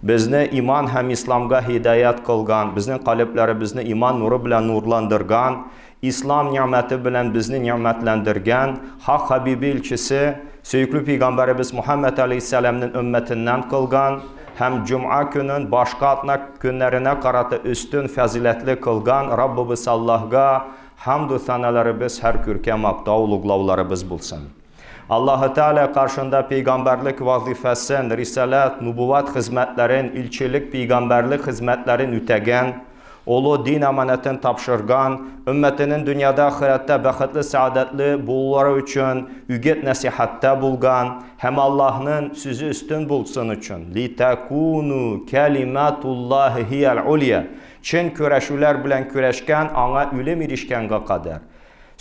Безне иман һәм исламга һидаят кылган, безнең калебләребезне иман нуры белән нурландырган, ислам нигъмәте белән безне нигъмәтләндергән, Хак Хәбибе илчесе, сөекле пәйгамбәребез Мухәммәд алейһиссәламнең өммәтеннән кылган һәм җомга көнен башка атна көннәренә карата өстен фазыйләтле кылган Раббыбыз Аллаһга хәмду сәналарыбыз һәр күркәм мактау олуглауларыбыз булсын. Аллаһы Тәгалә каршында пәйгамбәрлек вазыйфасын, рисаләт, нубуват хезмәтләрен, илчелек, пәйгамбәрлек хезмәтләрен үтәгән, олы дин аманәтен тапшырган, өммәтенең дөньяда, ахирәттә бәхетле, сәгадәтле булулары өчен үгет-нәсихәттә булган һәм Аллаһның сүзе өстен булсын өчен, литәкуну кәлимәтуллаһи һиял улья, чын көрәшүләр белән көрәшкән, аңа үлем ирешкәнгә кадәр.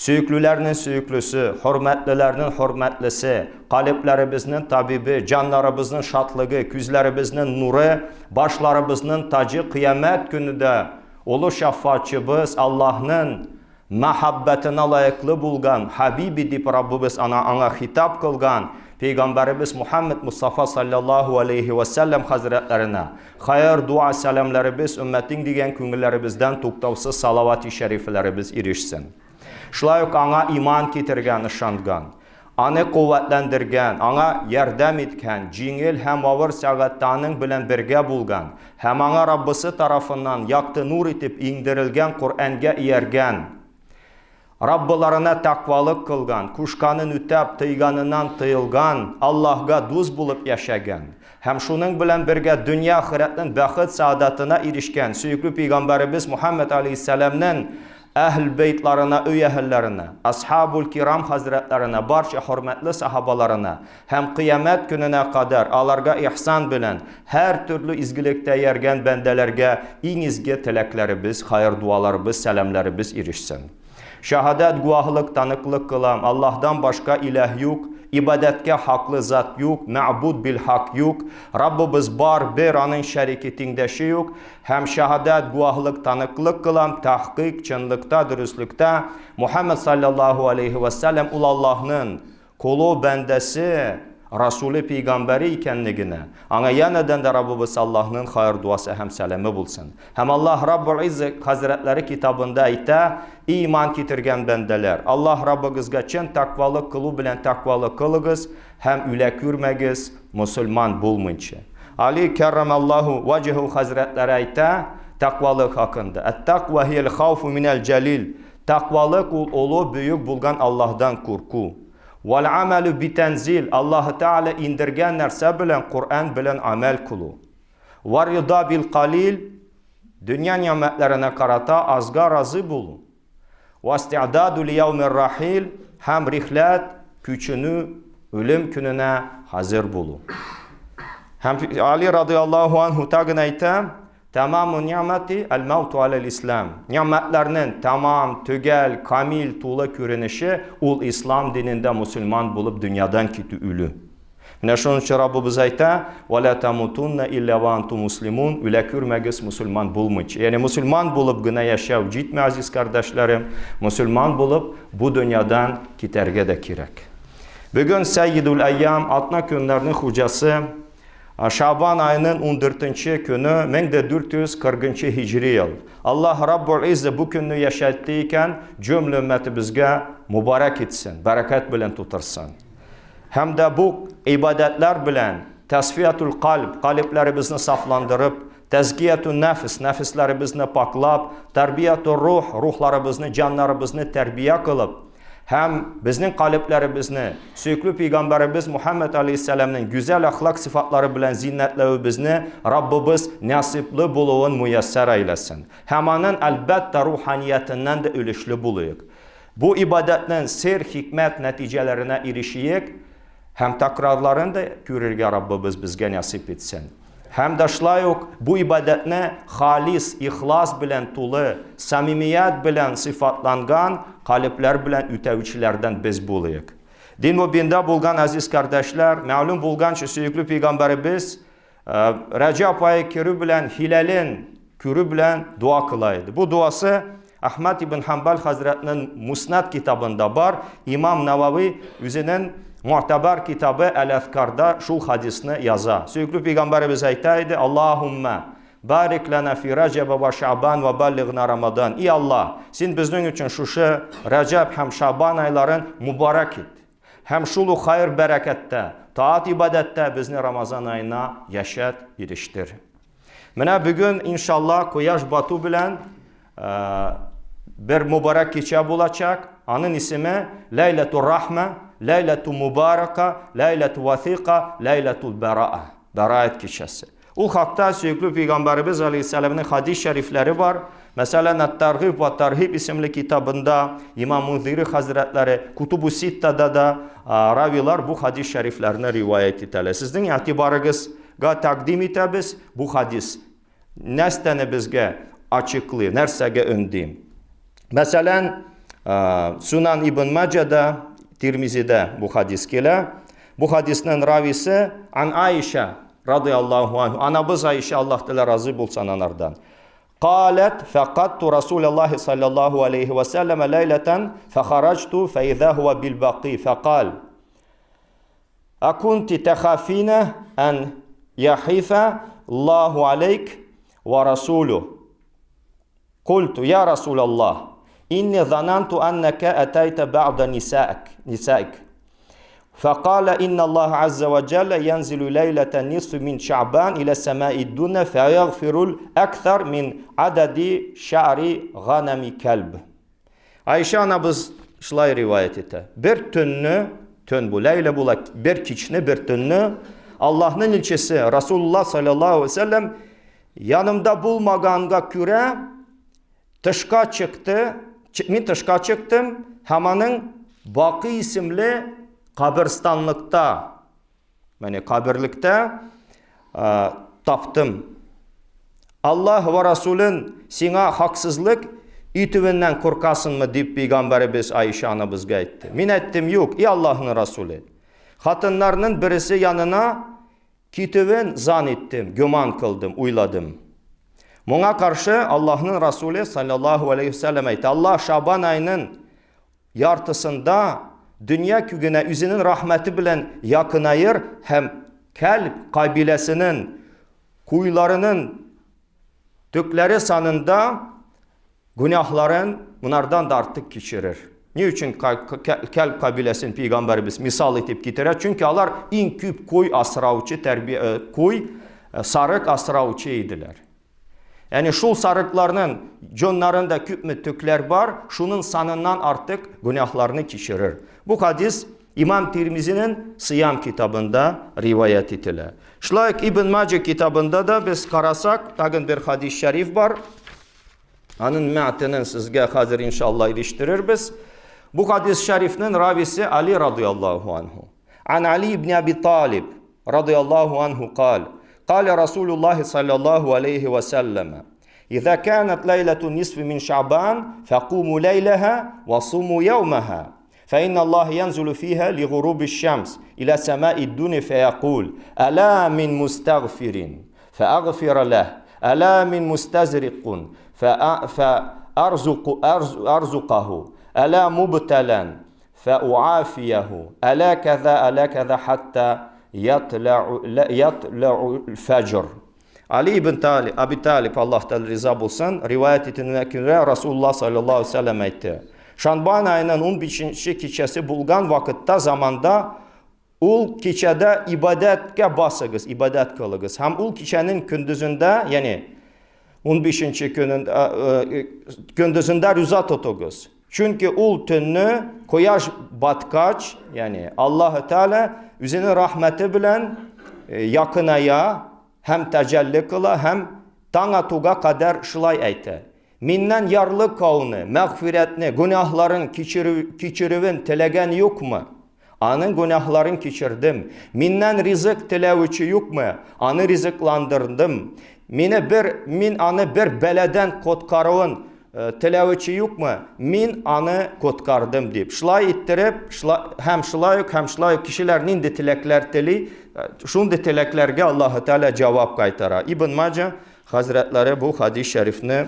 Сөеклеләрнең сөеклесе, хөрмәтлеләрнең хөрмәтлесе, калебләребезнең табибе, җаннарыбызның шатлыгы, күзләребезнең нуры, башларыбызның таҗы кыямәт көнендә олы шәффатчыбыз Аллаһның мәхәббәтенә лаеклы булган Хәбиби дип Раббыбыз ана аңа хитап кылган Пәйгамбәребез Мухаммед Мустафа саллаллаһу алейхи ва сәлләм хәзрәтләренә Хәер, дуа, сәламләребез өммәтең дигән күңелләребездән туктаусыз салавати шәрифләребез ирешсен. Шулай ук аңа иман китергән, ышанган, аны куәтләндергән, аңа ярдәм иткән, җиңел һәм авыр сәгатьтә аның белән бергә булган һәм аңа Раббысы тарафыннан якты нур итеп иңдерелгән Коръәнгә ияргән, Раббыларына тәкъвалык кылган, кушканын үтәп, тыйганыннан тыелган, Аллаһга дус булып яшәгән һәм шуның белән бергә дөнья-ахирәтнең бәхет-сәгадәтенә ирешкән сөекле пәйгамбәребез Мухәммәд алейһиссәламнең әһел-бәйтларына, өй әһелләренә, асхабул-кирам хәзрәтләренә, барча хөрмәтле сахабаларына һәм кыямәт көненә кадәр аларга ихсан белән һәр төрле изгелектә ияргән бәндәләргә иң изге теләкләребез, хәер-дуаларыбыз, сәламләребез ирешсен. Шәһадәт, гуаһлык, таныклык кылам, Аллаһдан башка иләһ юк, ибадәткә хаклы зат юк, мәгъбуд бил хак юк, Раббыбыз бар, бер, аның шәрике, тиңдәше юк, һәм шәһадәт, гуаһлык, таныклык кылам, тәхкыйк, чынлыкта, дөреслектә, Мухәммәд салләллаһу алейһи вә сәлләм ул Аллаһның Колы, бәндәсе, Расуле, пәйгамбәре икәнлегенә, аңа янәдән дә Раббыбыз Аллаһның хаер-дуасы һәм сәламе булсын. Һәм Аллаһ Раббул Иззе хәзрәтләре китабында әйтә, Ий иман китергән бәндәләр! Аллаһ Раббыгызга чын тәкъвалык кылу белән тәкъвалык кылыгыз һәм үлә күрмәгез, мосылман булмыйнча. Али кәррәмәллаһу ваҗһу хәзрәтләре әйтә, тәкъвалык хакында, Әт-тәкъва һияль хауфу минәл җәлил, Тәкъвалык ул олы, бөек булган Аллаһдан курку. Вәл амәлү битәнзил, Аллаһы Тәгалә индергән нәрсә белән, Коръән белән амәл кылу. Вә рида бил калил, дөнья нигъмәтләренә карата азга разый булу. Вә истиъдаду лияумир рахил, һәм рихләт, күченү, үлем көненә хәзер булу. Һәм Али радыяллаһу анһу тагын әйтә, Тәмаму ни'мәти әл-мәүту аләл-ислам. Ни'мәтләрнең тәмам, төгәл, камил, тулы күренеше ул ислам динендә мусульман булып дөньядан китү, үлү. Менә шуның өчен Раббыбыз әйтә, «Ва ла тамутунна илля ва антум муслимун», үлә күрмәгез мусульман булмыйча. Ягъни мусульман булып гына яшәү җитми, азиз кардәшләрем, мусульман булып бу дөньядан китәргә дә кирәк. Бүген Сәйидул Әйям, атна көннәрнең хуҗасы, Шабан аеның 14-нче көне 1440 нчы һиҗри ел. Аллаһ Раббул Иззә бу көнне яшәтте икән, җөмлә өммәтебезгә мубарак итсен, бәрәкәт белән тутырсын. Һәм дә бу ибадәтләр белән тәсфиятул кальб, калибләребезне сафландырып, тәзкиятун нәфс, нәфесләребезне паклап, тәрбиятур рух, рухларыбызны, җаннарыбызны тәрбия кылып, Һәм безнең калебләребезне сөекле пәйгамбәребез Мухаммед алейһиссәламнең гүзәл әхлак сыйфатлары белән зиннәтләвебезне Раббыбыз насыйплы булуын муяссәр әйләсен. Һәм аның, әлбәттә, руханиятеннән дә өлешле булыйк. Бу ибадәтнең сер, хикмәт нәтиҗәләренә ирешиек һәм тәкрарларын да күрергә Раббыбыз безгә насыйп итсен. Һәм дә шулай ук бу ибадәтне халис, ихлас белән тулы, самимият белән сыйфатланган калебләр белән үтәүчеләрдән без булыйк. Дин мөбиндә булган азиз кардәшләр, мәгълүм булганча сөекле пәйгамбәребез Рәҗәб ае керү белән һилален күрү белән дуа кыла иде. Бу дуасы Әхмәд ибн Ханбал хәзрәтнең Муснад китабында бар. Имам Навави үзенең Му'табар китабы Әл-Әзкарда шул хадисны яза. Сөекле пәйгамбәребез әйтә иде, Аллаһумма барик лана фи Раҗаба ва Шабан ва баллигна Рамадан. И Аллаһ, син безнең өчен шушы Раҗаб һәм Шабан айларын мубарак ит. Һәм шул ук хайр бәрәкәттә, таат ибадәттә безне Рамазан аена яшәт, ирештер. Менә бүген, иншалла, кояш бату белән бер мубарак кичә булачак. Аның исеме Ләйләту Рахма, Ләйләту Мубарака, Ләйләту Вафика, Ләйләтул Бәраа. Бәраат кичәсе. Ул хакта сөекле пәйгамбәребез алейһиссәламның хадис шәрифләре бар. Мәсәлән, Ат-Таргиб ва Тархиб исемле китабында Имам Мунзири хәзрәтләре, Кутубу Ситтада да равилар бу хадис шәрифләрне риваять итәләр. Сезнең игътибарыгыз Га тәкъдим итәбез бу хадис. Нәрсәне безгә ачыклый, нәрсәгә өнди? Мәсәлән, Сунан ибн Маҗада, Тирмизидә бу хадис килә. Бу хадисның рависе Ан Аиша радиаллаһу анху. Анабыз Аиша, Аллаһ Тәгалә разый булсын анардан. قالت فقدت رسول الله صلى الله عليه وسلم ليلة فخرجت فإذا هو بالبقي فقال أكنت تخافين أن يحيف الله عليك ورسوله قلت يا رسول الله إني ظننت أنك أتيت بعد نسائك نسائك فقال إن الله عز وجل ينزل ليلة النصف من شعبان إلى السماء الدنيا فيغفر الأكثر من عدد شعر غنم كلب Айша анабыз шулай риваять итә. Бер төнне, төн бу, ләйлә була, бер кичне, бер төнне Аллаһның илчесе Расулулла саллаллаһу алейһи вәсәлләм янымда булмаганга күрә тышка чыкты, мин тышка чыктым һәм аның Бакый исемле каберстанлыкта Менә каберлектә таптым. Аллаһ ва Расулын сиңа хаксызлык итүеннән куркасыңмы дип пәйгамбәребез Аиша анабызга әйтте. Мин әйттем, юк, и Аллаһның Расулы. Хатыннарның бересе янына китүен зан иттем, гөман кылдым, уйладым. Моңа каршы Аллаһның Расулы саллаллаһу алейхи вәсәлләм әйтте. Аллаһ Шабан аеның яртысында дөнья күгенә үзенең рәхмәте белән якынаер һәм Кәлб кабиләсенең куйларының төкләре санында гөнаһларын монардан да артык кичерер. Ни өчен Кәлб кабиләсен пәйгамбәребез мисал итеп китерә? Чөнки алар иң күп куй асраучы, тәрбия, э, куй, э, сарык асраучы иделәр. Яни шул сарыкларның җоннарында күпме төкләр бар, шуның саныннан артык гөнаһларны кичерер. Бу хадис Имам Тирмизинең Сыям китабында риваять ителә. Шулай ук Ибн Маҗа китабында да без карасак, тагын бер хадис шәриф бар. Аның мәтенен сезгә хәзер иншалла ирештерербез. Бу хадис шәрифнең рависе Али радияллаһу анху. Ан Али ибн Аби Талиб радияллаһу анху кал. قال رسول الله صلى الله عليه وسلم إذا كانت ليلة النصف من شعبان فقوموا ليلها وصوموا يومها فإن الله ينزل فيها لغروب الشمس إلى سماء الدنيا فيقول ألا من مستغفر فأغفر له ألا من مستزرق فأرزق أرزقه ألا مبتلا فأعافيه ألا كذا ألا كذا حتى يطلع يطلع الفجر Али ибн Талиб, Аби Талиб, Аллаһ Тәгалә риза булсын, риваять итүенә күрә Расулуллаһ саллаллаһу алейһи вәсәлләм әйтте. Шанбан аеның 15 кичәсе булган вакытта заманда ул кичәдә ибадәткә басыгыз, ибадәт кылыгыз. Һәм ул кичәнең көндезендә, ягъни 15 көнендә көндезендә руза тотыгыз. Чөнки ул төнне кояш баткач, ягъни Аллаһ Тәгалә үзенең рәхмәте белән э, якыная һәм тәҗәлли кыла һәм таң атуга кадәр шулай әйтә. Миннән ярлыкауны, мәгъфирәтне, гөнаһларын кичерү, кичерүен теләгән юкмы? Аның гөнаһларын кичердем. Миннән ризык теләүче юкмы? Аны ризыкландырдым. Мине бер, мин аны бер бәладән коткаруын э, теләүче юкмы? Мин аны коткардым дип. Шулай иттереп, шулай, һәм шулай ук, һәм шулай ук кешеләр нинди теләкләр тели, э, шундый теләкләргә Аллаһы Тәгалә җавап кайтара. Ибн Маҗа хәзрәтләре бу хадис шәрифне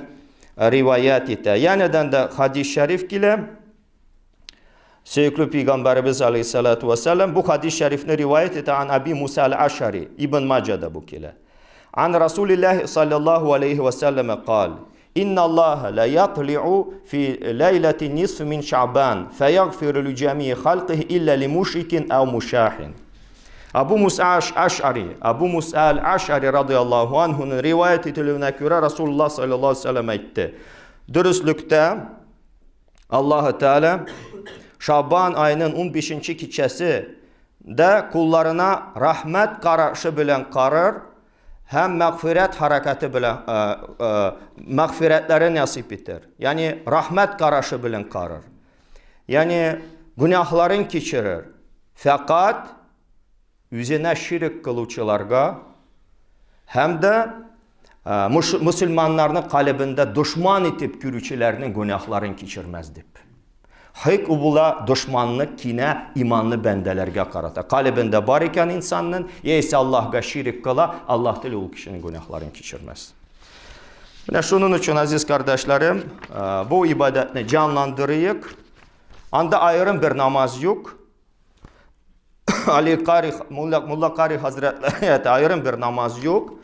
риваять итә. Янәдән дә хадис шәриф килә. Сөекле пәйгамбәребез алейхиссалату вассалам бу хадис шәрифне риваять итә ан Аби Муса аль-Ашари, Ибн Маджада бу килә. Ан Расулиллаһи саллаллаһу алейхи вассалам кал: Инна Аллаһа ла ятли'у фи лайлати нисф мин Шабан, фаягфиру ли джамии халкихи илля ли мушрикин ау мушахин. Абу Муса Ашари, Абу Муса аль-Ашари радиаллаһу анһуның риваять ителүенә күрә Расулуллаһ саллаллаһу алейһи вассалам әйтте. Дөреслектә Аллаһы Тәгалә Шабан аеның 15 кичәсе дә кулларына рәхмәт карашы белән карар һәм мәгъфирәт хәрәкәте белән э, э, мәгъфирәтләре насыйп итәр. Ягъни рәхмәт карашы белән карар. Ягъни гөнаһларын кичерер. Фәкать үзенә ширек кылучыларга һәм дә мөселманнарны калебендә дошман итеп күрүчеләрнең гөнаһларын кичермәс дип. Хик була дошманны кинә иманлы бәндәләргә карата. Калебендә бар икән инсанның, яисә Аллаһга ширек кыла, Аллаһ Тәгалә ул кешенең гөнаһларын кичермәс. Менә шуның өчен, азиз кардәшләрем, бу ибадәтне җанландырыйк. Анда аерым бер намаз юк. Али Кари, Мулла, Мулла Кари хәзрәтләре аерым бер намаз юк.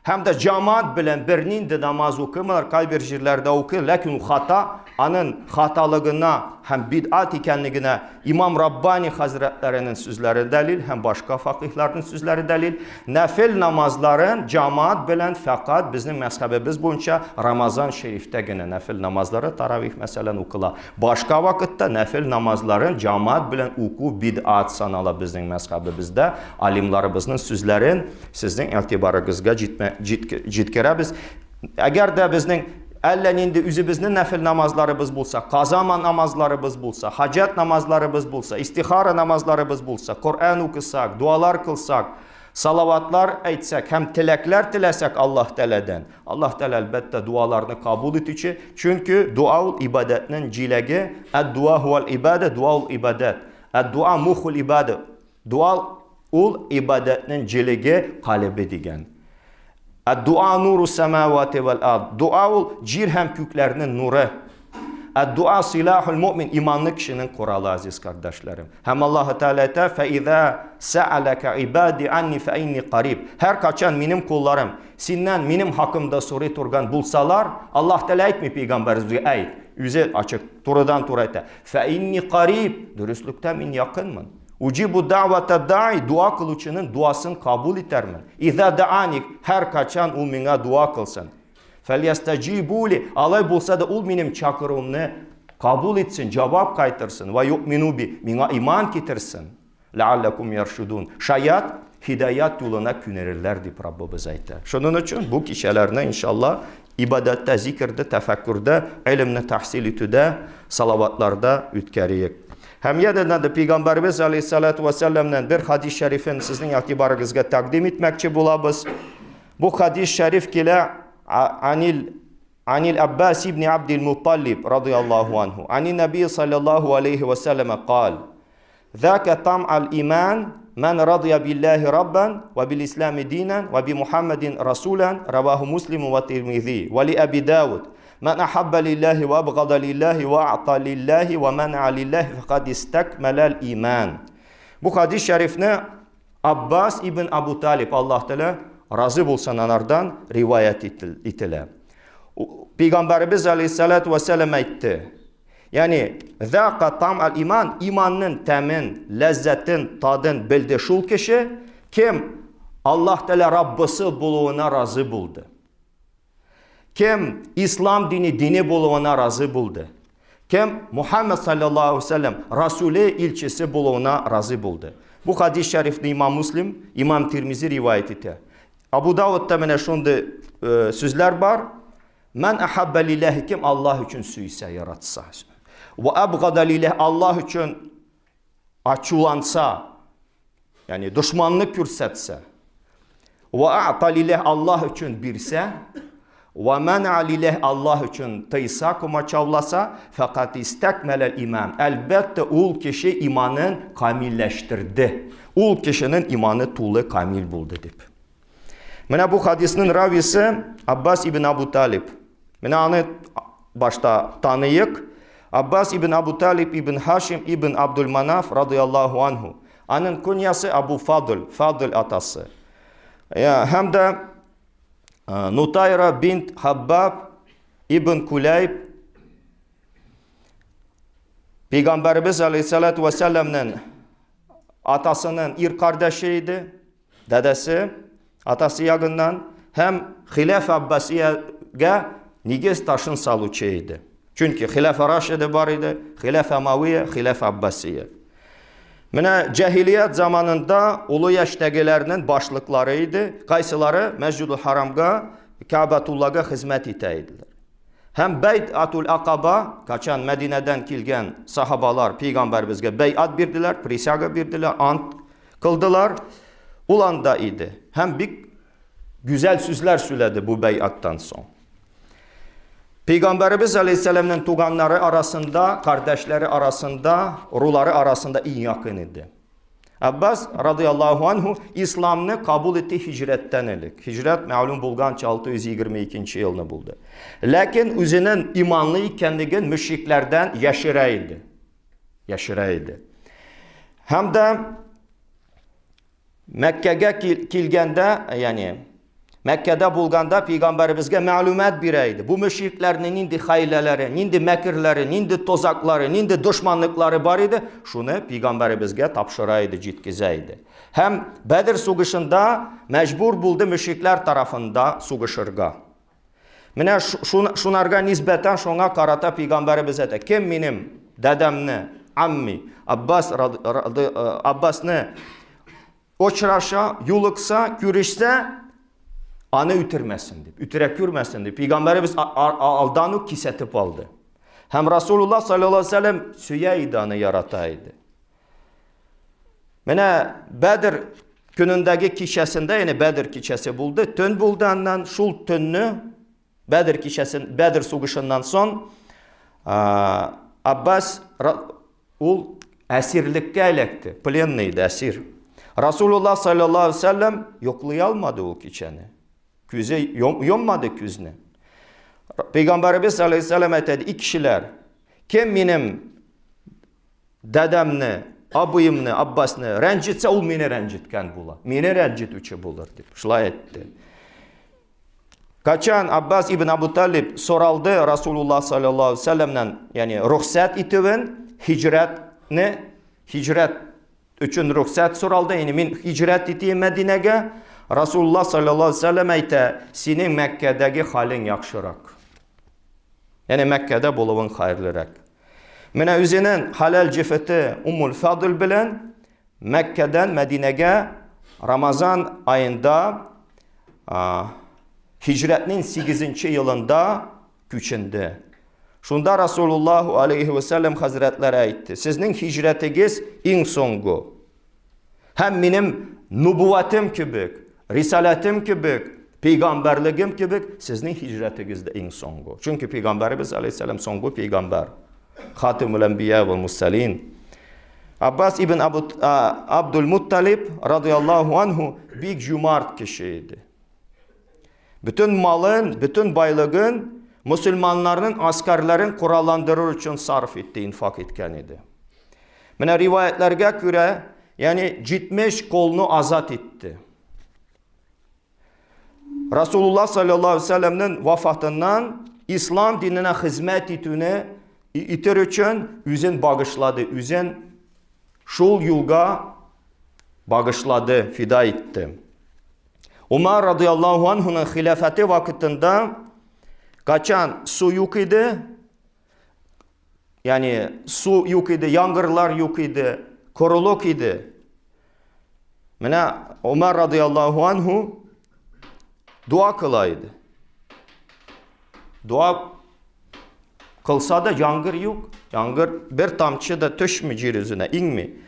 Һәм дә җамаат белән бернинди намаз укымыйлар, кайбер җирләрдә укый, ләкин ул хата, аның хаталыгына һәм бид'ат икәнлегенә Имам Раббани хәзрәтләренең сүзләре дәлил һәм башка факыйхларның сүзләре дәлил. Нәфил намазларын җамаат белән фәкать безнең мәзһәбебез буенча Рамазан шәрифтә генә нәфил намазлары таравих мәсәлән укыла. Башка вакытта нәфел намазларын җамаат белән уку бид'ат санала безнең мәзһәбебездә. Алимларыбызның сүзләрен сезнең игътибарыгызга җиткерәбез. Әгәр дә безнең әллә нинди үзебезнең нәфел намазларыбыз булса, каза намазларыбыз булса, хаҗәт намазларыбыз булса, истихара намазларыбыз булса, Коръән укысак, дуалар кылсак, салаватлар әйтсәк һәм теләкләр теләсәк Аллаһ Тәгаләдән, Аллаһ Тәгалә, әлбәттә, дуаларны кабул итүче, чөнки дуа ул ибадәтнең җиләге, әд-дуа хуал ибадә, дуа ул ибадәт. Әд-дуа мухул ибадә. Дуа ул ибадәтнең җилеге, калебе дигән. Әд-дуа нуру самавати вал ард. Дуа ул җир һәм күкләрнең нуры. Әд-дуа силахул муъмин, иманлы кешенең коралы, азиз кардәшләрем. Һәм Аллаһ Тәгалә әйтә, "Фәиза сәаләкә ибади анни фәинни кариб". Һәр качан минем кулларым синнән минем хакымда сорый торган булсалар, Аллаһ Тәгалә әйтми пәйгамбәребезгә әйт. Үзе ачык, турыдан туры әйтә. Фәинни кариб, дөреслектә мин якынмын. Уҗибу дa'вата даи, дуа кылучының дуасын кабул итәрмен. Иза даани, һәр качан ул миңа дуа кылсын. Фәльястәҗибу ли, алай булса да ул минем чакыруымны кабул итсен, җавап кайтырсын, ва юъмину би, миңа иман китерсен. Ләалләкум яршудун. Шаят һидаят юлына күнерерләр дип Раббыбыз әйтә. Шуның өчен бу кичәләрне иншалла ибадәттә, зикердә, тәфәккүрдә, гыйлемне тәхсил итүдә, салаватларда үткәрик. Һәм янәдән дә пәйгамбәребез алейһиссалату вәссәламнән бер хадис шәрифен сезнең игътибарыгызга тәкъдим итмәкче булабыз. Бу хадис шәриф килә анил Анил Аббас ибн Абдил Мутталиб радияллаһу анху. Ани Наби саллаллаху алейхи ва саллям кал. Зака там аль иман ман радия биллахи раббан ва бил ислами динан ва би Мухаммадин расулан раваху Муслим ва Тирмизи ва ли Аби Дауд. Ман ахабба лиллахи ва абгада лиллахи ва а'та лиллахи ва мана'a лиллахи факад истакмала аль иман. Бу хадис шәрифне Аббас ибн Абу Талиб, Аллаһ Тәгалә разый булсын анардан, риваять ителә. Пәйгамбәребез алейһиссалату вәссәлам әйтте. Ягъни, зака там аль иман, иманның тәмен, ләззәтен, тадын белде шул кеше, кем Аллаһ Тәгалә Раббысы булуына разый булды. Кем ислам дине дине булуына разый булды. Кем Мухаммад саллаллаху алейхи Расуле илчесе булуына разый булды. Бу хадис шәрифне имам Муслим, имам Тирмизи риваять итә. Абу Давудта менә шундый э, сүзләр бар. Ман ахабба лиллахи кем Аллаһ өчен сөйсә, яратса. Ва абгада лиллах Аллаһ өчен ачуланса, ягъни дошманны күрсәтсә, ва а'та лилlah Аллаһ өчен бирсә, ва мана'а лилlah Аллаһ өчен тыйса, комачауласа, фәкать истәкмәләл иман. Әлбәттә, ул кеше иманын камилләштерде. Ул кешенең иманы тулы камил булды дип. Менә бу хадисның рависы Аббас ибн Абу Талиб. Менә аны башта таныйык. Аббас ибн Абу Талиб ибн Хашим ибн Абдулманаф радыяллаһу анһу. Аның куньясы Абу Фадл, Фадл атасы. Һәм дә Нутайра бинт Хаббаб ибн Куләйб Пәйгамбәребез алейхиссалату вәссәламнең атасының ир кардәше иде, дәдәсе, атасы ягыннан һәм Хилаф Аббасиягә нигез ташын салучы иде. Чөнки Хилаф Рашиде бар иде, Хилаф Амавия, Хилаф Аббасия. Менә җаһилият заманында олы яшьтәгеләрнең башлыклары иде, кайсылары Мәсҗидул Харамга, Кәбәтуллага хезмәт итә иделәр. Һәм Бәйт Атул Акаба, качан Мәдинәдән килгән сахабалар пәйгамбәребезгә бәйат бирделәр, присяга бирделәр, ант кылдылар. Ул анда иде. Һәм бик гүзәл сүзләр сөйләде бу бәйаттан соң. Пәйгамбәребез алейһиссәламнең туганнары арасында, кардәшләре арасында, рулары арасында иң якын иде. Аббас радияллаһу анһу исламны кабул итте һиҗрәттән элек. Һиҗрәт мәгълүм булганча 622 елны булды. Ләкин үзенең иманлы икәнлеген мөшрикләрдән яшерә иде. Яшерә иде. Һәм дә Мәккәгә килгәндә, ягъни Мәккәдә булганда пәйгамбәребезгә мәгълүмат бирә иде. Бу мөшрикләрнең нинди хәйләләре, нинди мәкерләре, нинди тозаклары, нинди дошманлыклары бар иде, шуны пәйгамбәребезгә тапшыра иде, җиткезә иде. Һәм Бәдер сугышында мәҗбүр булды мөшрикләр тарафында сугышырга. Менә шунарга нисбәтән шуңа карата пәйгамбәребез әйтә, кем минем дәдәмне, амми, Аббас, Аббасны очраша, юлыкса, күрешсә, аны үтермәсен дип, үтерә күрмәсен дип, пәйгамбәребез алдан ук кисәтеп алды. Һәм Расулуллаһ саллаллаһу алейһи вәсәлләм сөя иде аны, ярата иде. Менә Бәдер көнендәге кичәсендә, ягъни Бәдер кичәсе булды, төн булды аннан, шул төнне Бәдер кичәсен, Бәдер сугышыннан соң Аббас ул әсирлеккә эләкте, пленный иде, әсир. Расулуллаһ саллаллаһу алейһи вәсәлләм йоклый алмады ул кичәне. Күзе йоммады күзне. Пәйгамбәребез алейһиссәлам әйтә, и кешеләр, кем минем Дәдәмне, абыемны, Аббасны рәнҗетсә, ул мине рәнҗеткән була. Мине рәнҗетүче булыр дип шулай әйтте. Качан Аббас ибн Абу Талиб соралды Расулуллаһ саллаллаһу алейһи вәсәлләмнән, ягъни рөхсәт итүен, һиҗрәтне, һиҗрәт өчен рөхсәт соралды, ягъни мин һиҗрәт итим Мәдинәгә. Расулуллаһ саллаллаһу алейһи вәсәлләм әйтә, синең Мәккәдәге халең яхшырак. Ягъни Мәккәдә булуың хәерлерәк. Менә үзенең хәләл җефете Уммул Фадл белән Мәккәдән Мәдинәгә Рамазан аенда һиҗрәтнең 8 елында күченде. Шунда Расулуллаһу алейхи ва саллям хәзрәтләре әйтте: "Сезнең һиҗрәтегез иң соңгы. Һәм минем нубуатым кебек, рисаләтем кебек, пәйгамбәрлегем кебек, сезнең һиҗрәтегез дә иң соңгы. Чөнки пәйгамбәребез алейһиссәлам соңгы пәйгамбәр. Хатимул әнбия вә мурсалин. Аббас ибн Абу Абдул Мутталиб радияллаһу анһу бик җумарт кеше иде. Бөтен малын, бөтен байлыгын мөселманнарның аскәрләрен коралландыру өчен сарыф итте, инфак иткән иде. Менә риваятләргә күрә, ягъни 70 колны азат итте. Расулуллаһ саллаллаһу алейһи вәсәлләмнең вафатыннан ислам диненә хезмәт итүне итер өчен үзен багышлады, үзен шул юлга багышлады, фида итте. Умар радияллаһу анһуның хилафәте вакытында качан су юк иде, ягъни су юк иде, яңгырлар юк иде, корылык иде. Менә Умар радияллаһу анһу дуа кыла иде. Дуа кылса да яңгыр юк. Яңгыр бер тамчы да төшми җир йөзенә, иңми.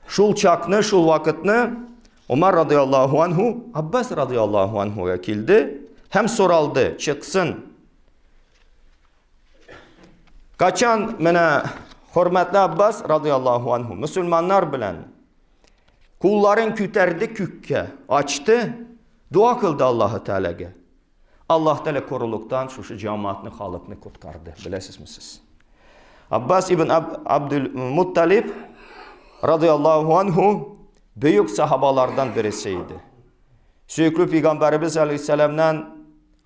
Шул чакны, шул вакытны Умар радияллаһу анһу Аббас радияллаһу анһуга килде һәм соралды, чыксын. Качан менә хөрмәтле Аббас радияллаһу анһу мөселманнар белән кулларын күтәрде күккә, ачты, дуа кылды Аллаһы Тәгаләгә. Аллаһ Тәгалә корылыктан шушы җәмәгатьне, халыкны коткарды. Беләсезме сез? Аббас ибн Абдул Мутталиб радияллаһу анһу бөек сахабалардан бересе иде. Сөекле пәйгамбәребез алейһиссәламнан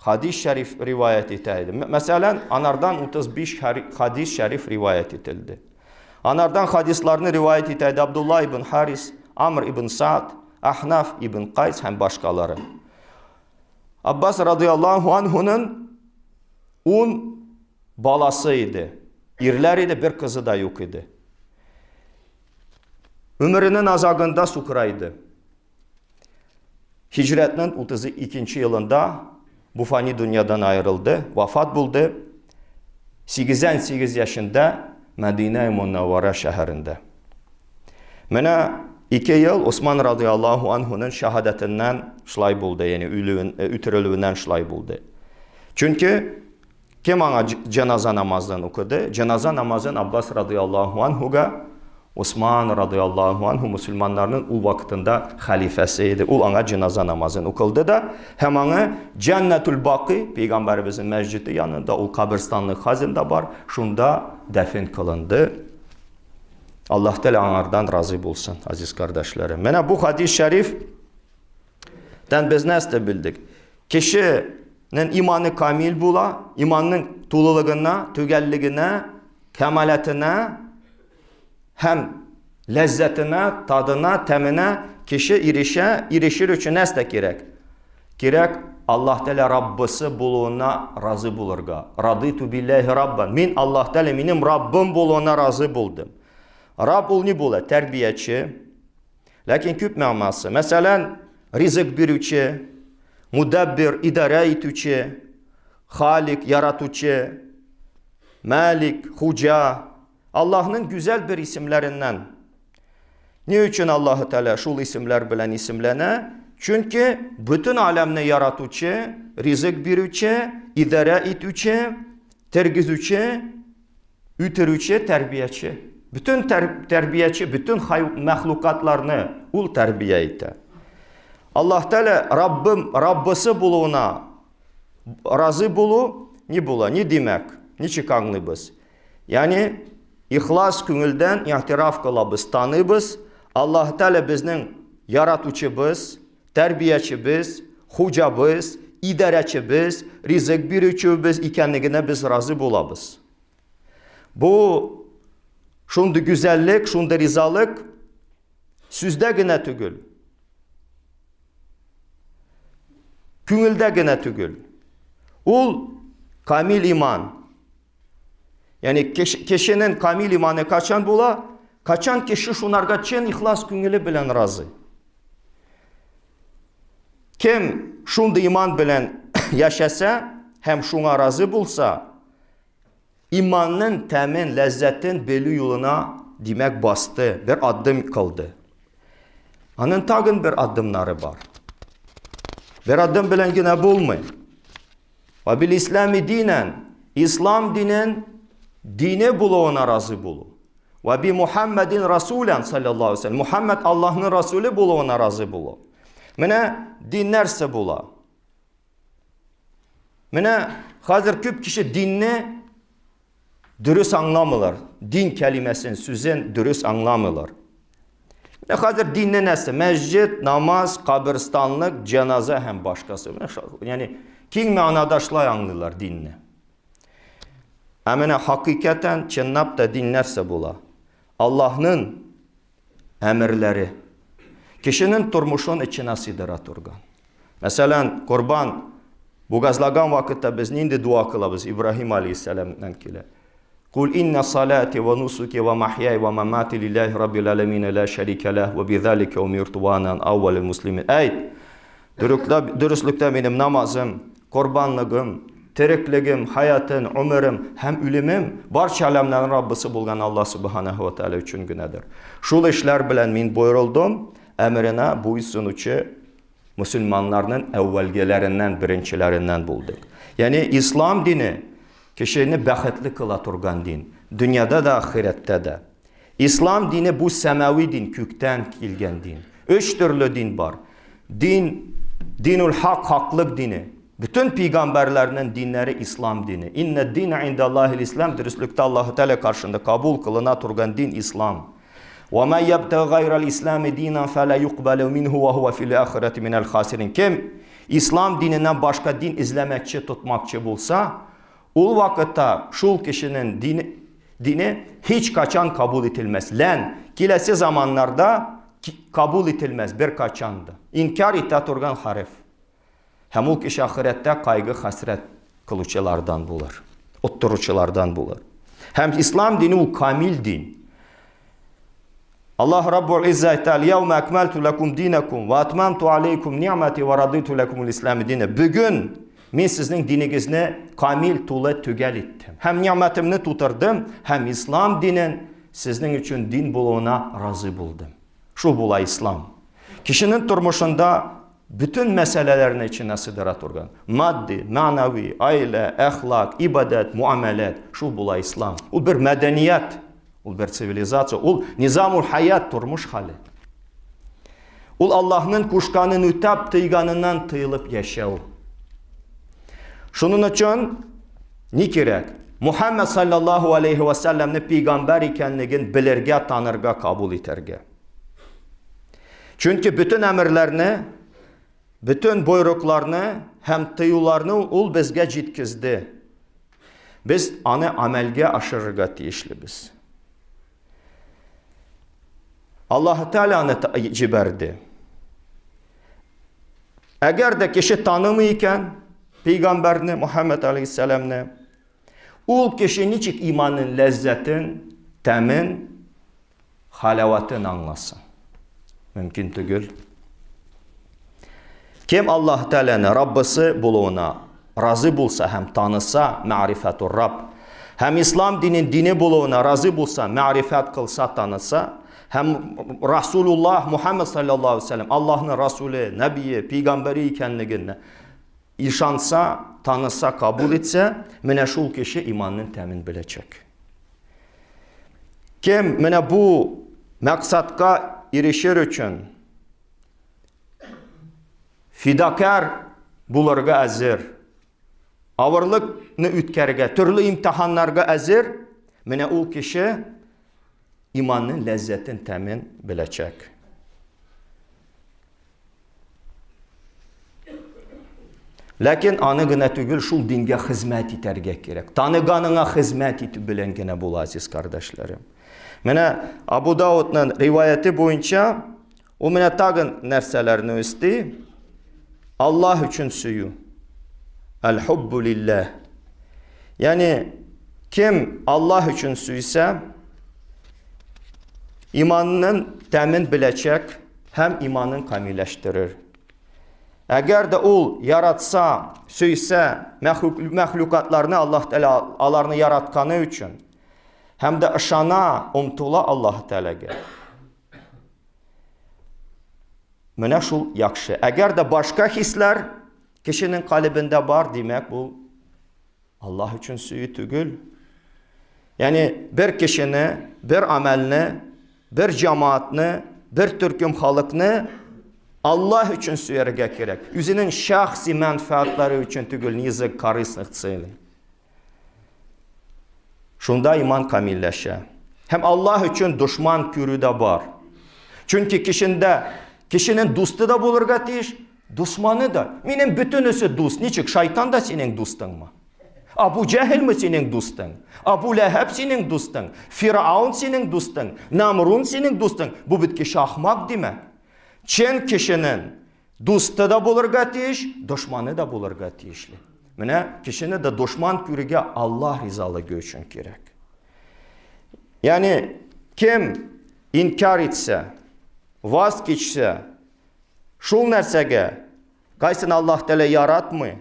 хадис шәриф риваять итә иде. Мәсәлән, анардан 35 хадис шәриф риваять ителде. Анардан хадисларны риваять итә иде Абдулла ибн Харис, Амр ибн Саад, Ахнаф ибн Кайс һәм башкалары. Аббас радияллаһу анһуның 10 баласы иде. Ирләр иде, бер кызы да юк иде. Өмеренең азагында сукырайды. Һиҗрәтнең 32 елында бу фани дөньядан аерылды, вафат булды. 88 яшендә Мәдинә Мунаввара шәһәрендә. Менә 2 ел Усман радияллаһу анһуның шаһадәтеннән шулай булды, ягъни үлүен, үтерелүеннән шулай булды. Чөнки Кем аңа җеназа намазын укыды? Җеназа намазын Аббас радыяллаһу анһуга Усман радыяллаһу анһу мусульманнарның ул вакытында хәлифәсе иде. Ул аңа җеназа намазын укылды да һәм аңа Җәннәтул Бакый пәйгамбәребезнең мәсҗиде янында ул каберстанлык хәзер дә бар, шунда дәфен кылынды. Аллаһ Тәгалә аңардан разый булсын, азиз кардәшләрем. Менә бу хадис шәриф тән без нәрсә белдек? Кешенең иманы камил була, иманның тулылыгына, төгәллегенә, кәмаләтенә һәм ләззәтенә, тадына, тәменә кеше ирешә, ирешер өчен нәрсә кирәк? Кирәк Аллаһ Тәгалә Раббысы булуына разый булырга. Радиту билләһи раббан. Мин Аллаһ Тәгалә минем Раббым булуына разый булдым. Рабб ул ни була? Тәрбияче. Ләкин күп мәгънасы. Мәсәлән, ризык бирүче, мудәббир, идарә итүче, халик, яратучы, мәлик, хуҗа. Аллаһның гүзәл бер исемләреннән. Ни өчен Аллаһы Тәгалә шул исемләр белән исемләнә? Чөнки бөтен аләмне яратучы, ризык бирүче, идарә итүче, тергезүче, Үтерүче тәрбияче. Бөтен тәрбияче, бөтен мәхлукатларны ул тәрбия итә. Аллаһ Тәгалә Раббым, Раббысы булуына разый булу ни була? Ни димәк? Ничек аңлыйбыз? Ягъни ихлас күңелдән игътираф кылабыз, таныйбыз, Аллаһ Тәгалә безнең яратучыбыз, тәрбиячебез, хуҗабыз, идарәчебез, ризык бирүчебез икәнлегенә без разый булабыз. Бу шундый гүзәллек, шундый ризалык сүздә генә түгел. Күңелдә генә түгел. Ул камил иман. Ягъни кешенең камил иманы качан була? Качан кеше шунарга чын ихлас күңеле белән разый. Кем шундый иман белән яшәсә һәм шуңа разый булса, иманның тәмен, ләззәтен белү юлына, димәк, басты, бер адым кылды. Аның тагын бер адымнары бар. Бер адым белән генә булмый. Ва бил ислами динән, ислам динен дине булуына разый булу. Ва би Мухаммадин расулан саллаллаху алейхи вәсәлләм. Мухаммад Аллаһның расуле булуына разый булу. Менә дин нәрсә була? Менә хәзер күп кеше динне дөрес аңламыйлар. Дин кәлимәсен, сүзен дөрес аңламыйлар. Менә хәзер динне нәрсә? Мәсҗид, намаз, каберстанлык, җеназа һәм башкасы. Менә ягъни киң мәгънәдә шулай аңлыйлар динне. Ә менә хакыйкатән чынлап та дин нәрсә була? Аллаһның әмерләре. Кешенең тормышын эченә сыйдыра торган. Мәсәлән, корбан бугазлаган вакытта без нинди дуа кылабыз? Ибраһим алейхиссәламнан килә. Кул инна салати ва нусуки ва махьяй ва мамати лиллахи раббил аламин ла шарика лах ва бизалика умирту ва ана аввалул муслимин. Әйт, Дөреслектә минем намазым, корбанлыгым, тереклегем, хаятым, гомерем һәм үлемем барча әләмнәрнең Раббысы булган Аллаһ Субханаһу ва Тааля өчен генәдер. Шул эшләр белән мин боерылдым, әмеренә буйсынучы мөселманнарның әүвәлгеләреннән, беренчеләреннән булдык. Ягъни ислам дине кешене бәхетле кыла торган дин, дөньяда да, ахирәттә дә. Ислам дине бу сәмәви дин, күктән килгән дин. Өч төрле дин бар. Дин, динул хак, хаклык дине. Бөтен пәйгамбәрләрнең диннәре ислам дине. Иннә дина индаллаһил ислам, дөреслектә Аллаһы Тәгалә каршында кабул кылына торган дин ислам. Ва ма ябтагы гайрал ислами динан фәлә юкбалу минһу ва хуа фил ахирати минәл хасирин. Кем ислам диненнән башка дин эзләмәкче, тотмакчы булса, ул вакытта шул кешенең дине, дине һич качан кабул ителмәс. Лән киләсе заманнарда кабул ителмәс бер качан да. Инкар итә торган хәреф. Һәм ул кеше ахирәттә кайгы-хәсрәт кылучылардан булыр, оттыручылардан булыр. Һәм ислам дине ул камил дин. Аллаһ Раббул Изза әйтә, "Аль-яума акмальту лакум динакум ва атмамту алейкум ни'мати ва радиту лакум ислам дине." Бүген мин сезнең динегезне камил, тулы, төгәл иттем. Һәм ни'мәтемне тутырдым, һәм ислам динен сезнең өчен дин булуына разый булдым. Шул була ислам. Кешенең тормышында бөтен мәсьәләләрне эченә сыйдыра торган. Матди, мәгънәви, аилә, әхлак, ибадәт, муамәләт. Шул була ислам. Ул бер мәдәният, ул бер цивилизация, ул низамул хаят, тормыш хәле. Ул Аллаһның кушканын үтәп, тыйганыннан тыелып яшәү. Шуның өчен ни кирәк? Мухаммад саллаллаху алейхи ва салламны пәйгамбәр икәнлеген белергә, танырга, кабул итәргә. Чөнки бөтен әмерләрне, бөтен боерыкларны һәм тыюларны ул безгә җиткезде. Без аны амәлгә ашырырга тиешлебез. Аллаһ Тәгалә аны җибәрде. Әгәр дә кеше танымый икән, пәйгамбәрне, Мухаммад алейхиссәламне, ул кеше ничек иманның ләззәтен, тәмен, халаватын аңласын? Мөмкин түгел. Кем Аллаһ Тәгаләне Раббысы булуына разый булса һәм таныса, мәгърифәтур Рабб, һәм ислам динен дине булуына разый булса, мәгърифәт кылса, таныса, һәм Расулуллаһ Мухаммад саллаллаһу алейһи вәсәлләм Аллаһның расуле, нәбие, пәйгамбәре икәнлеген ишанса, таныса, кабул итсә, менә шул кеше иманның тәмен беләчәк. Кем менә бу максатка ирешер өчен фидакар булырга әзер, авырлыкны үткәрергә, төрле имтиханнарга әзер, менә ул кеше иманның ләззәтен, тәмен беләчәк. Ләкин аны гына түгел, шул дингә хезмәт итәргә кирәк. Таныганыңа хезмәт итү белән генә була, азиз кардәшләрем. Менә Абу Даудның риваяте буенча ул менә тагын нәрсәләрне өсти. Аллаһ өчен сөю. Әл-хуббу лилләһ. Ягъни кем Аллаһ өчен сөйсә, иманның тәмен беләчәк һәм иманын камилләштерер. Әгәр дә ул яратса, сөйсә мәхлукатларны Аллаһ Тәгалә аларны яратканы өчен һәм дә ышана, омтыла Аллаһ Тәгаләгә. Менә шул яхшы. Әгәр дә башка хисләр кешенең калебендә бар, димәк, бу Аллаһ өчен сөю түгел. Ягъни бер кешене, бер амәлне, бер җамаатны, бер төркем халыкны Аллаһ өчен сөяргә кирәк. Үзенең шәхси мәнфәгатьләре өчен түгел, не из-за корыстных целей. Шунда иман камилләшә. Һәм Аллаһ өчен дошман күрү дә бар. Чөнки кешендә кешенең дусты да булырга тиеш, Дошманы да. Минем бөтенесе дус. Ничек, шайтан да синең дустыңмы? Абу Җәһелме синең дустың? Абу Ләһәб синең дустың? Фираун синең дустың? Намрун синең дустың? Бу бит кеше ахмак димәк. Чын кешенең дусты да булырга тиеш, дошманы да булырга тиешле. Менә кешене дә дошман күрергә Аллаһ ризалыгы өчен кирәк. Ягъни кем инкар итсә, ваз кичсә, Шул нәрсәгә, кайсын Аллаһ Тәгалә яратмый,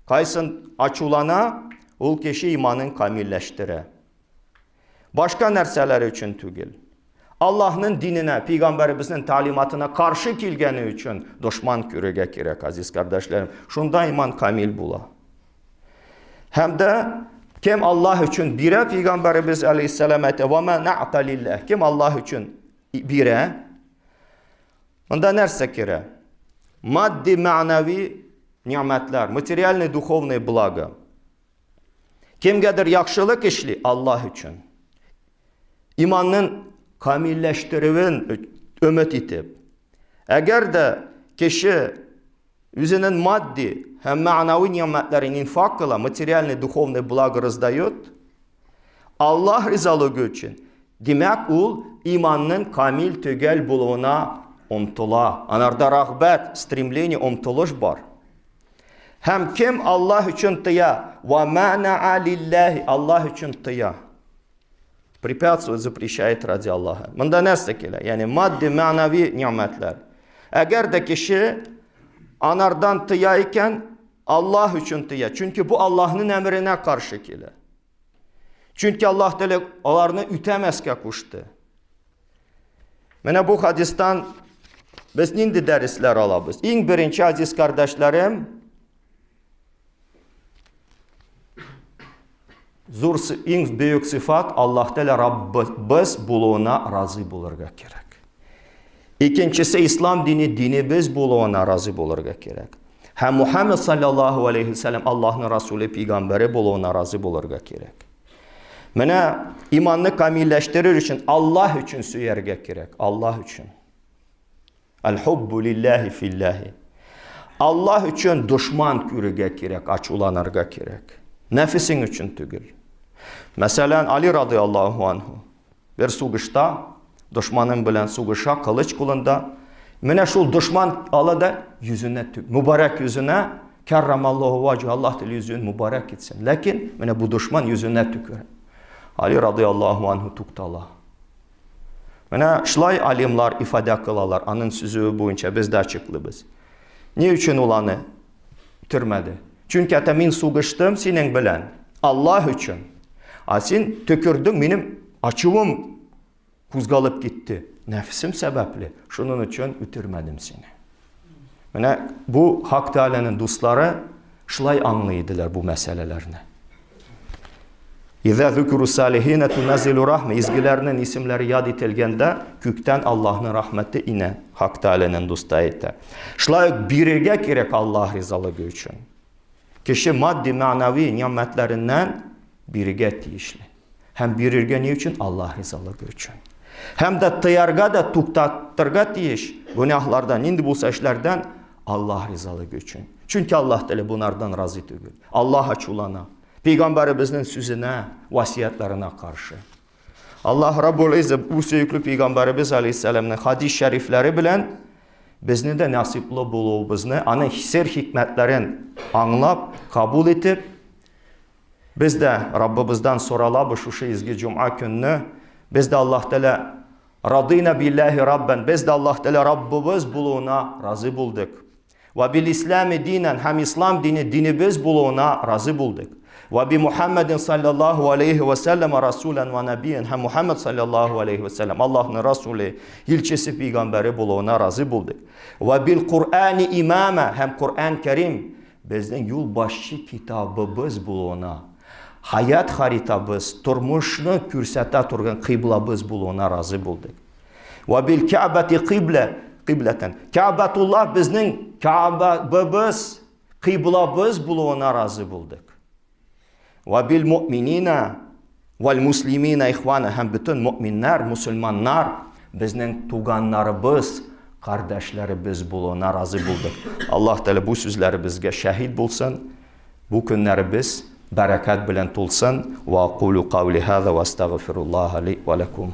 кайсын ачулана, ул кеше иманын камилләштерә. Башка нәрсәләр өчен түгел. Аллаһның диненә, пәйгамбәребезнең тәлиматына каршы килгәне өчен дошман күрергә кирәк, азиз кардәшләрем. Шунда иман камил була. Һәм дә кем Аллаһ өчен бирә, пәйгамбәребез алейһиссалам әйтә, "Ва ма нa'та лиллаһ". Кем Аллаһ өчен бирә, Монда нәрсә керә? Матди, мәгънәви Нигъмәтләр, материальное, духовное благо. Кемгәдер яхшылык эшли Аллаһ өчен. Иманның камилләштерүен өмет итеп. Әгәр дә кеше үзенең матди һәм мәгънәви нигъмәтләрен инфак кыла, материальный, духовный благо раздает, Аллаһ ризалыгы өчен, димәк, ул иманның камил, төгәл булуына омтыла. Анарда рәгъбәт, стремление, омтылыш бар. Һәм кем Аллаһ өчен тыя, ва манаа лиллаһи, Аллаһ өчен тыя. Препятствует, запрещает ради Аллаха. Монда нәрсә килә? Ягъни матди, мәгънәви нигъмәтләр. Әгәр дә кеше анардан тыя икән, Аллаһ өчен тыя. Чөнки бу Аллаһның әмеренә каршы килә. Чөнки Аллаһ Тәгалә аларны үтәмәскә кушты. Менә бу хадистан без нинди дәресләр алабыз? Иң беренче, азиз кардәшләрем, зур иң бөек сыйфат Аллаһ Тәгалә Раббыбыз булуына разый булырга кирәк. Икенчесе ислам дине динебез булуына разый булырга кирәк. Һәм Мухаммед саллаллаһу алейхи вәсәлләм Аллаһның расуле пәйгамбәре булуына разый булырга кирәк. Менә иманны камилләштерер өчен Аллаһ өчен сөяргә кирәк, Аллаһ өчен. Әл-хуббу лиллаһи филлаһи. Аллаһ өчен дошман күрергә кирәк, ачуланырга кирәк. Нәфесең өчен түгел. Мәсәлән, Али радиаллаһу анһу бер сугышта дошманың белән сугыша, кылыч кулында. Менә шул дошман ала да йөзенә, мөбарәк йөзенә, кәррамаллаһу ваҗһ, Аллаһ Тәгалә йөзен мөбарәк итсен. Ләкин менә бу дошман йөзенә төкерә. Али радиаллаһу анһу туктала. Менә шулай алимлар ифадә кылалар, аның сүзе буенча без дә ачыклыйбыз. Ни өчен ул аны төрмәде? Чөнки ата мин сугыштым синең белән Аллаһ өчен. А син төкердең, минем ачуым кузгалып китте. Нәфсем сәбәпле, шуның өчен үтермәдем сине. Менә бу Хак Тәгаләнең дуслары шулай аңлый иделәр бу мәсьәләләрне. Иза зукру салихина туназилу рахма. Изгеләрнең исемләре яд ителгәндә, күктән Аллаһның рәхмәте инә. Хак Тәгаләнең дусты әйтә. Шулай ук бирергә кирәк Аллаһ ризалыгы өчен. Кеше матди, мәгънәви нигъмәтләреннән бирергә тиешле. Һәм бирергә ни өчен? Аллаһ ризалыгы өчен. Һәм дә тыярга да туктатырга тиеш гөнаһлардан, нинди булса эшләрдән Аллаһ ризалыгы өчен. Чөнки Аллаһ Тәгалә бунардан разый түгел. Аллаһ ачулана. Пәйгамбәребезнең сүзенә, васыятьләренә каршы. Аллаһ Раббул Иззә бу сөекле пәйгамбәребез алейһиссәламның хадис шәрифләре белән безне дә насыйплы булуыбызны, аның сер хикмәтләрен аңлап, кабул итеп, без дә Раббыбыздан соралабыз шушы изге җомга көнне, без дә Аллаһ Тәгалә радыйна билләһи раббан, без дә Аллаһ Тәгалә Раббыбыз булуына разый булдык. Вә бил ислами динән һәм ислам дине динебез булуына разый булдык. Вә би Мухаммадин саллаллаһу алейхи вә сәлләм расулан вә набиян һәм Мухаммад саллаллаһу алейхи вә сәлләм Аллаһның расуле, илчесе, пәйгамбәре булуына разый булдык. Вә бил Куръани имама һәм Коръән Кәрим безнең юлбашчы китабыбыз булуына, хаят харитабыз, тормышны күрсәтә торган кыйблабыз булуына разый булдык. Вә бил Кәбәти кыйблә, кыйбләтән. Кәбәтуллаһ безнең Кәбәбез, кыйблабыз булуына разый булдык. Вә бил муъминина вәл муслимина ихвана һәм бөтен муъминнәр, мусульманнар безнең туганнарыбыз, кардәшләребез булуына разый булдык. Аллаһ Тәгалә бу сүзләребезгә шәһид булсын. Бу көннәребез бәрәкәт белән тулсын. Ва акулу каули хаза ва астагфируллаһа ли ва лакум.